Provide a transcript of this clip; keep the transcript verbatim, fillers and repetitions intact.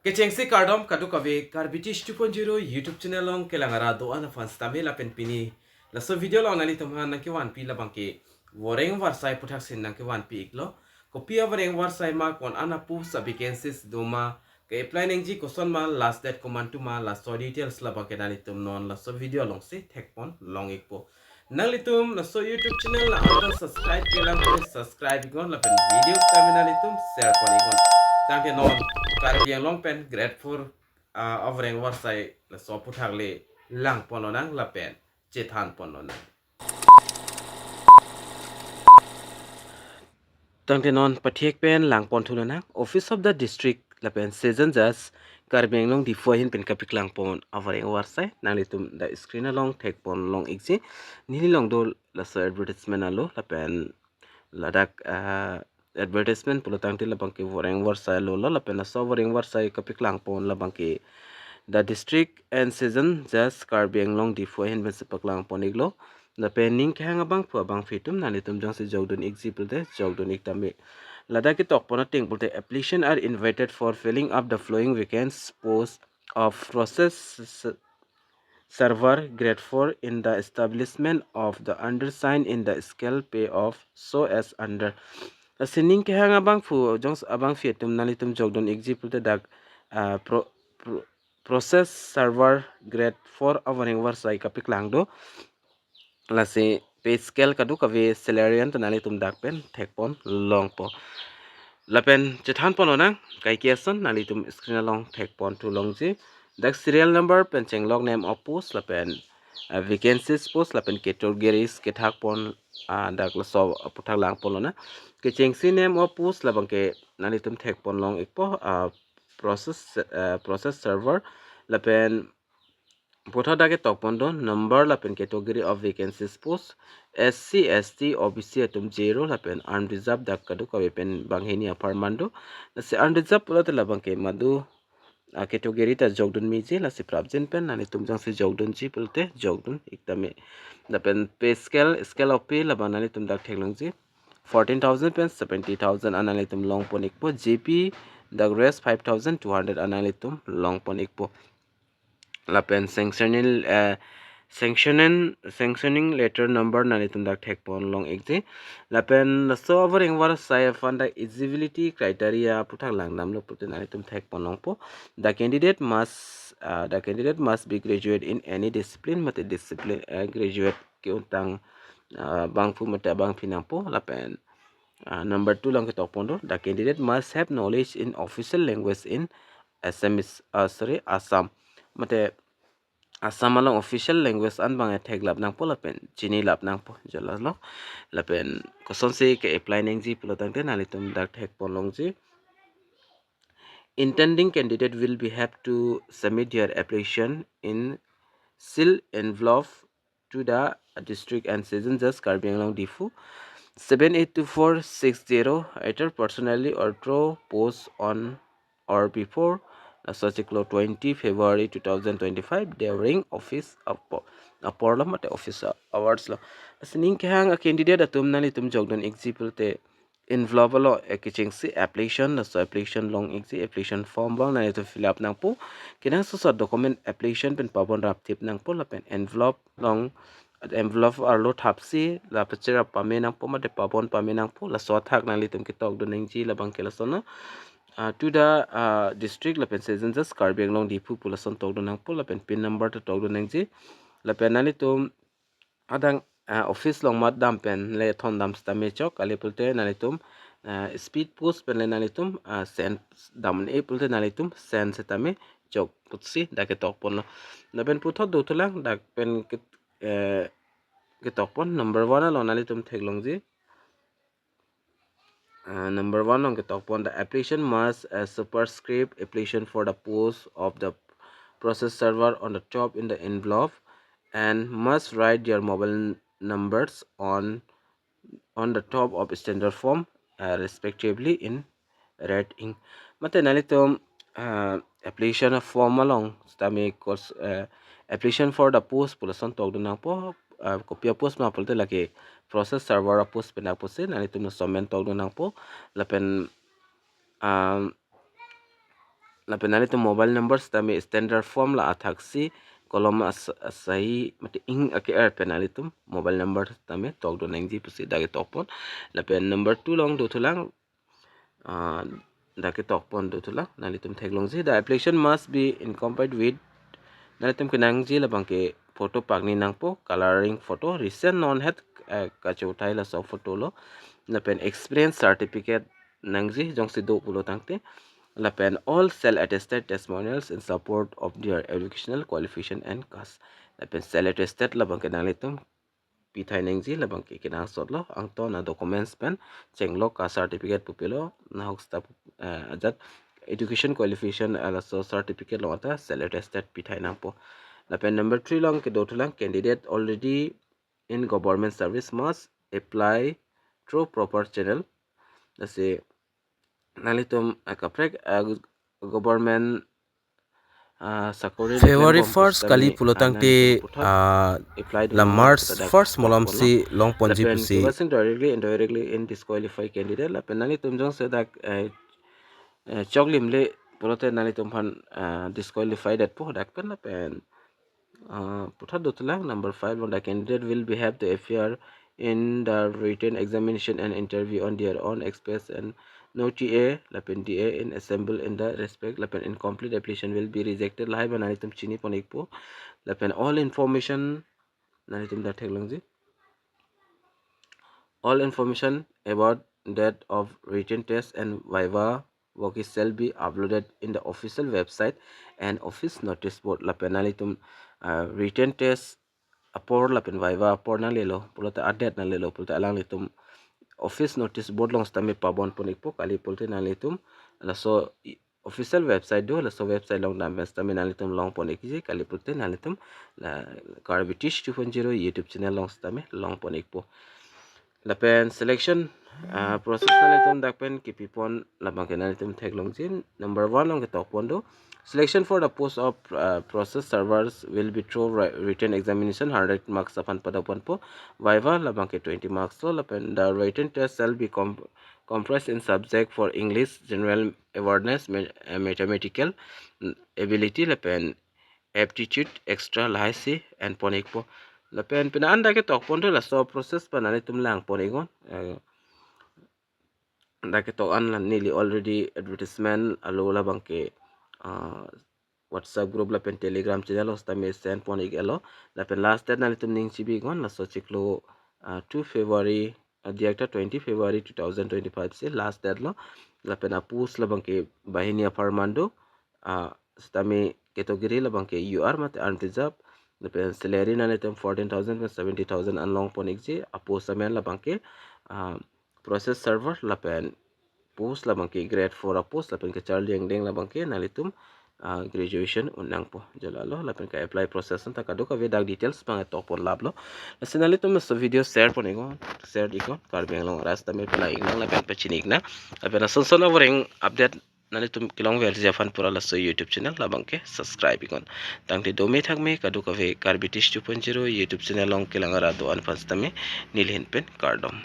Kechengsi kardom kadokave Karbi Tish two point zero YouTube channel along kelang ara do-an aphan sitame lapen pini laso video along nanglitum aphan nangkevanpi labangke voreng varsai aputhak si nangkevanpi iklo. Kopi avoreng varsai ma, ko-an apost a-vacancies do ma, ke-apply nangji koson ma, last date komantu ma, laso details labangke nanglitum non laso video alongsi thekpon long ikpo. Nanglitum laso YouTube channel la-an ta subscribe kelang pute subscribe iknon lapen video sitame nanglitum share pon iknon. Tangte non Karbi Anglong pen grade four, ah, avoreng varsai laso aputhak le langpon lonang lapen chethanpon lonang. Tangte non pathek pen langpon thu lonang. Office of the District lapen Session Judge, Karbi Anglong Diphu ahin pen kapaklangpon avoreng varsai. Nanglitum dak screen along thekpon long ikji. Neli long do laso advertisement alo lapen ladak, ah, advertisement pulo tangte labangke voreng varsai alo lo lapen laso voreng varsai kapaklangpon labangke the District and Session Judge, Karbi Anglong Diphu ahin pensi paklangpon iklo. Lapen ning kehang abangphu abangphi atum nanglitum jongsi jokdun ikji pulote jokdun ik tame. Ladak ketokpon ateng pulote, application are invited for filling up the following vacant post of process s- server grade four in the establishment of the undersigned in the scale pay of so as under. Lasi ning kehang abangphu jongsi abangphi atum nanglitum jokdun ikji pulote dak, ah, pro, pro, process server grade four avoreng varsai kapaklang do. Lasi pay scale kadokave, salary an ta nanglitum dak pen thekpon longpo. Lapen chethanpon lonang, kaike ason nanglitum screen along thekpon thu longji. Dak serial number pen chenglok name of post lapen, ah, vacancies post lapen categories kethakpon, ah, dak laso aputhak langpon lonang. Kechengsi name of post labangke nanglitum thekpon long ikpo, ah, process, ah, process server lapen puthot dak ketokpon do number lapen category of vacancies post, S C, S T, O B C atum zero lapen unreserved dak kadokave pen banghini apharman do. Lasi unreserved pulote labangke madu, ah, category ta jokdun meji, lasi prapjin pen nanglitum jongsi jokdunji pulote jokdun ik tame. Lapen pay scale, scale of pay labang nanglitum dak theklongji. Fourteen thousand pen seventy thousand an nanglitum longpon ikpo, J P dak rest five thousand two hundred an nanglitum longpon ikpo. Lapen sanctioning, eh, sanctioning, sanctioning letter number nanglitum dak thekpon long ikji. Lapen laso avoreng varsai aphan dak eligibility criteria aputhak langdamlo pulote nanglitum thekpon longpo. The candidate must, uh, the candidate must be graduate in any discipline, mate discipline, eh, graduate ke-untang, ah, abangphu mate abangphi nangpo. Lapen, ah, number two along ketokpon do, the candidate must have knowledge in official language in Assamese, ah, sorry, Assam. Mate Assam along official language an abang theklap nangpo lapen chinilap nangpo, jo lalo. Lapen kosonsi ke-apply nangji pulo tangte nanglitum dak thekpon longji. Intending candidate will be have to submit their application in sealed envelope to the District and Session Judge, Karbi Anglong Diphu, seven eight two four six zero, either personally or through post on or before, uh, such a close twenty February two thousand twenty-five during office apo-, apor lo mate office hours lo. Lasi ning kehang a-candidate atum nanglitum jokdun ikji pulote envelope along, eh, kechengsi application, laso application long ikji, application form abang nanglitum fill up nangpo. Kenangsot document application pen pabon rapthip nangpo lapen envelope along, envelope arlo thapsi la pacherap pame nangpo mate pabon pame nangpo, laso athak nanglitum ketokdun nangji labangke lason lo. Ah, to the, ah, District lapen Session Judge, Karbi Anglong Diphu pu lason tokdun nangpo lapen pin number ta tokdun nangji. Lapen nanglitum adang, ah, office along mat dam pen le thondam sitame chok, kali pulote nanglitum, ah, speed post pen le nanglitum, ah, send dam-un-e pulote nanglitum send sitame chok pusi dak ketokpon lo. Lapen puthot do thulang, dak pen ket-, eh, ketokpon number one along nanglitum theklongji. Uh, number one along ketokpon, the application must, uh, superscript application for the post of the process server on the top in the envelope and must write their mobile n-, numbers on, on the top of standard form, uh, respectively in red ink. Mate nanglitum, uh, application form along sitame kos-, uh, application for the post pu lason tokdun nangpo, uh, kopi a-post ma pulote lake process server a-post pen dak pusi nanglitum lason men tokdun nangpo. Lapen, um, Lapen nanglitum mobile number sitame standard form la athaksi kolom as-, asai mate ing ake-er pen nanglitum mobile number sitame tokdun nangji pusi dak ketokpon. Lapen number two along dothulang, ah, dak ketokpon dothulang, nanglitum theklongji. The application must be accompanied with, nanglitum kenangji labangke photo pakni nangpo, colouring photo, recent non het, eh, kachethai laso photo lo. Lapen experience certificate nangji jongsi do pulo tangte. Lapen all self attested testimonials in support of their educational qualification and caste. Lapen self attested labangke nanglitum pithai nangji labangke kenangsot lo, angton adocuments pen chenglo, caste certificate pu pilo, nahok staff, eh, ajat education qualification laso certificate along ta self attested pithai nangpo. Lapen number three along kedothulang, candidate already in government service must apply through proper channel. Lasi nanglitum akaprek, ah, government, ah, sakori February first kali pulo tangte, ah, la March first malom si longponji pusi. Lapen directly, indirectly in disqualified candidate. Lapen nanglitum jongsi dak, eh, eh, choklimle pulote nanglitum aphan, ah, disqualified detpo dak pen lapen, ah, puthot dothulang number five along, the candidate will be have to appear in the written examination and interview on their own express and no T A lapen D A in assemble in the respect, lapen incomplete application will be rejected. Lahai abang nanglitum chinipon ikpo. Lapen all information, nanglitum dak theklongji. All information about date of written test and viva work shall be uploaded in the official website and office notice board. Lapen nanglitum, ah, written test apor lapen viva apor nanglelo pulote, adate nanglelo pulote alanglitum office notice board along sitame pabonpon ikpo, kali pulote nanglitum laso i-, official website do, laso website along dam pen sitame nanglitum longpon ikji, kali pulote nanglitum la Karbi Teach two point zero YouTube channel along sitame longpon ikpo. Lapen selection, ah, process nanglitum dak pen kipipon labangke nanglitum theklongji. Number one along ketokpon do. Selection for the post of, uh, process servers will be through wri-, written examination, hundred marks aphan padokponpo. Viva labangke twenty marks lo, lapen the written test shall be com-, comprised in subject for English, general awareness, ma-, uh, mathematical, mm, ability, lapen aptitude extra, lahai si enpon ikpo. Lapen pina an dak ketokpon do, laso process pen nanglitum langpon iknon. Eh, dak ketok an la neli already advertisement alo labangke, ah, WhatsApp group lapen Telegram channel along sitame send pon iklo. Lapen last date nanglitum ning chibi iknon, laso chiklo, ah, two February, ah, diak ta twenty February two thousand twenty-five si last date lo. Lapen a-post labangke banghini apharman do, ah, sitame category labangke U R mate unreserved. Lapen salary nanglitum fourteen thousand pen seventy thousand an longpon ikji. A-post amen labangke, ah, process server, lapen post labangke grade four a-post, lapen kacharli angdeng labangke nanglitum, ah, graduation un nangpo. Jo lalo, lapen ka-apply process anta kadokave dak details abang tokpon laplo. Lasi nanglitum laso video share pon iknon, share iknon, Karbi Anglong arat sitame pala iknang lapen pachini iknang. Lapen ason son avoreng update nanglitum kelongverji aphan pura laso YouTube channel labangke subscribe iknon. Tangte dome thakme kadokave Karbi Teach two point zero YouTube channel along kelang arat do-an aphan sitame neli ahin pen kardom.